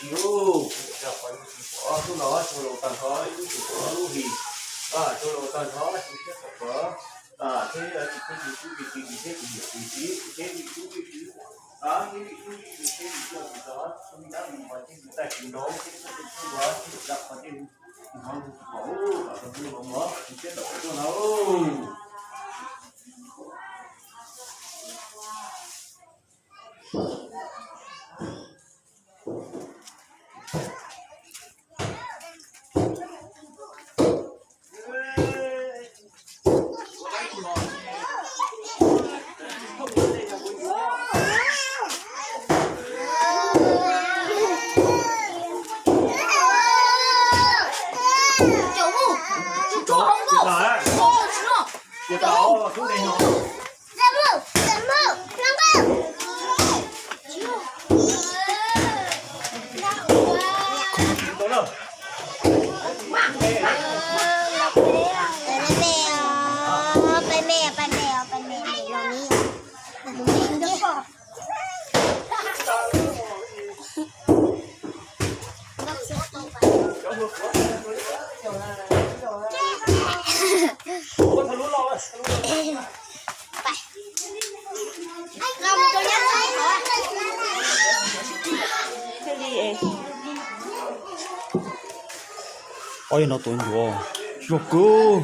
txiv lauj, tus zaj qhov yus tsis pom lub no, tsuas los tag nrho ib lub tsis pom lub hlis, tsuas los tag nrho tus siab pom pom, thiab tsis pub tus tub tus txiv thiab tus niam tus txiv thiab tus tub tus txiv, thiab tus tub tus txiv thiab tus tub tus txiv, tus dab tus qhov thiab tus tub tus txiv, tus dab qhov thiab tus qhov tus txiv pom, los rau tus los mov tus siab pom pom tuaj no. Ob, yog no tus ncuav, yog kawg.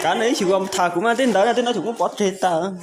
Kav nws ib sim ua tham kuv mas tej ntawd na, tej no tseem muab pov tseg tas.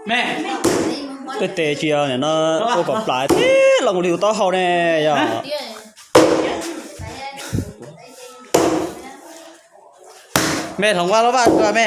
Me, tej tes tsis yog nim no ua kom plam tib los mus li tus taub hau ne yog. Me, hloov vaj lub vaj me.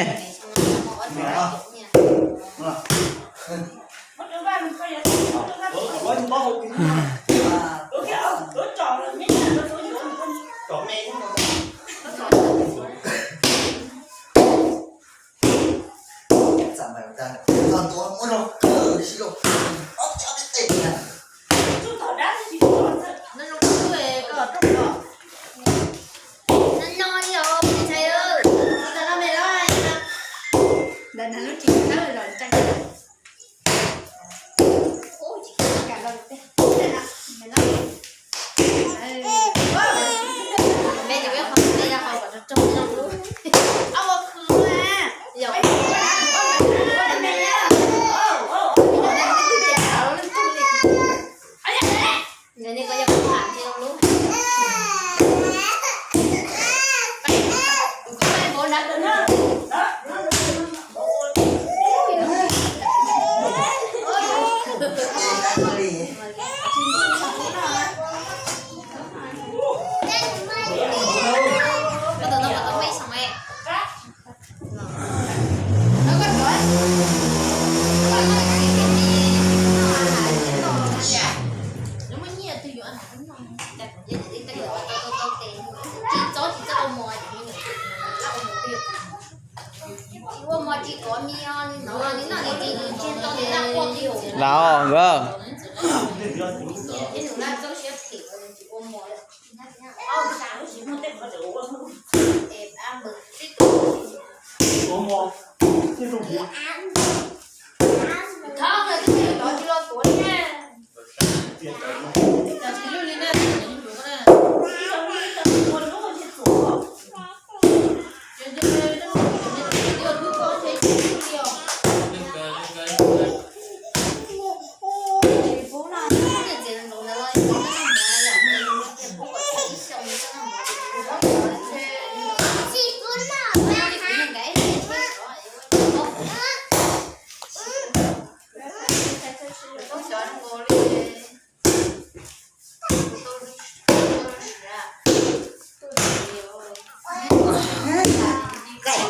Laus nkawd.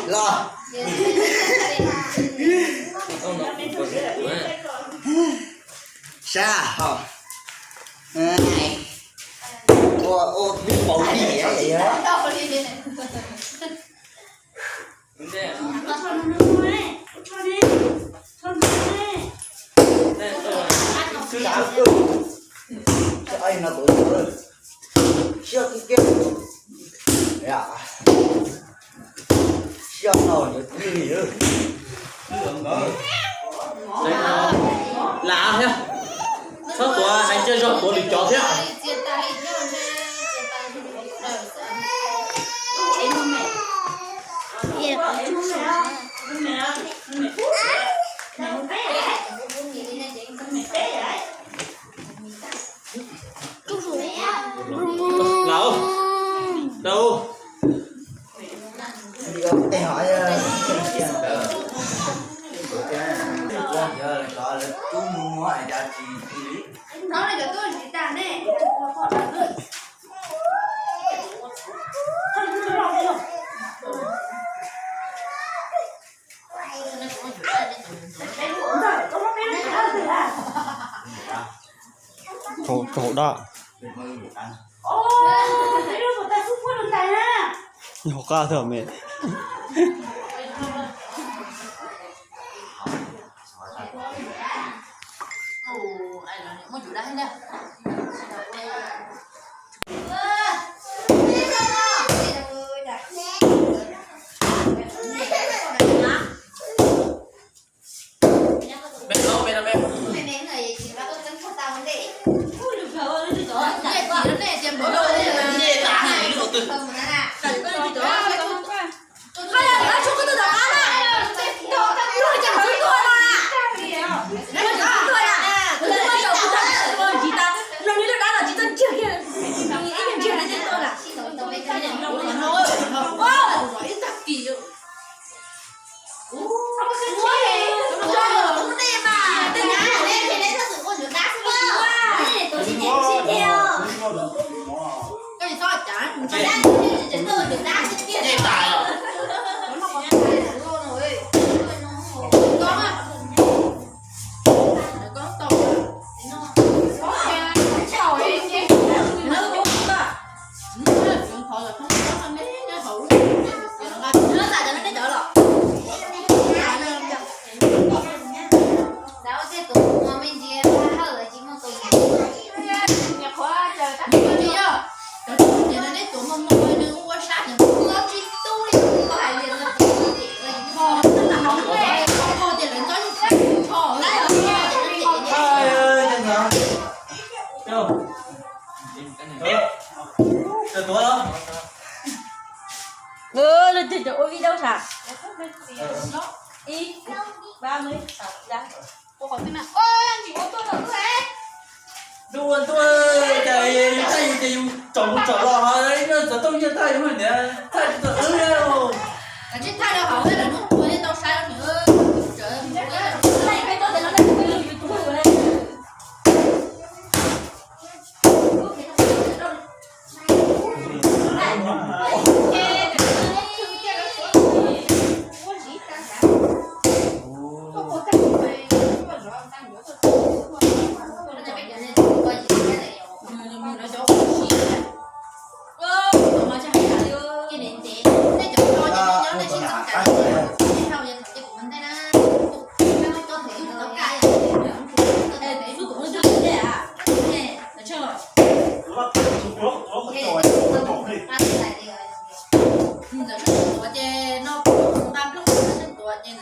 Los. Sab ho. Ua ua pib paus li. Sab no tus siab kiag. Siab no yuav twb li. Lam thiab, txhob tuav hais cia zog tuav lwm cov thiab. Lam, rau. Thaum thaum da. Nyuag qab thawj me. Leej twg cov ua video sas? Ib, ba, dua tuaj cas yus thaij yus ces yus tsom mus tsom los ho txog tau nyiaj thaij yus niam thaij tsis tau wb. Tsis thaij rau hauv lawv hnub ua tau saib. Ntxawm Sab Tuav ces no kuv nqa plooj Ntxawm Sab Tuav ces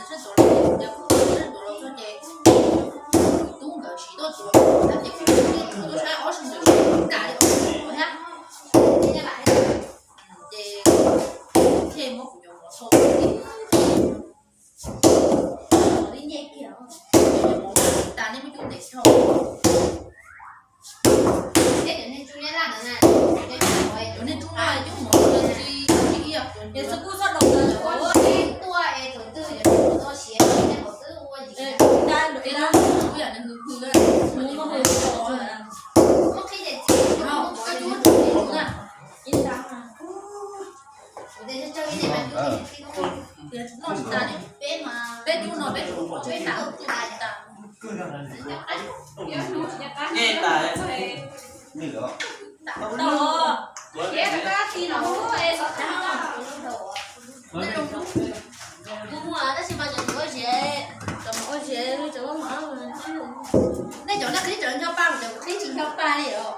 Ntxawm Sab Tuav los ces Ntxawm Sab Tuav los txog ces tub nkawd siv tuaj tuav tab ces kuv tuaj saib ob sab ntawd kam li ob sab tuav thiab. Ces thiaj muab kuv cov mov txhua li nyiaj kiag, cov mov tas nej muab cub ntev dhau. Cov niag tub no cub mov tsis tsis ib yam cov niag xwb kuj txhob daus ntawd cov ua tsis tuaj es thaum twg cov niag ua siav cov niag qhov twb ua yim yam nws hwj hwj muab qhib ces txiv koj cub tsis na. Kuv tias tsawg ib niag mas cub tsis qhib. Noj tsis tas li, peb mas peb cub no peb cub peb tas tas tas. Nyob tas. Tab sis mas cov ua ziav, cov ua ziav, nej cov noj qhib cov ncho pa, cov qhib tsis ncho pa li os.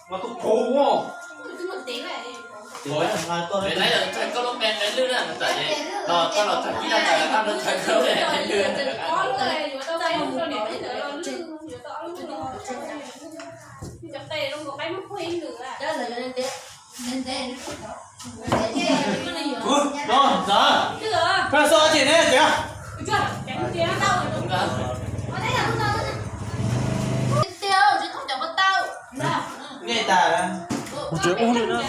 Mas tus qub, lawv los txog koj lub qe qe lwj na, no koj los txog kib no, koj los txog koj lub qe qe lwj. Ua, no, koj xav tsis ne tiag. Nej tas, kuv tseem ub li na.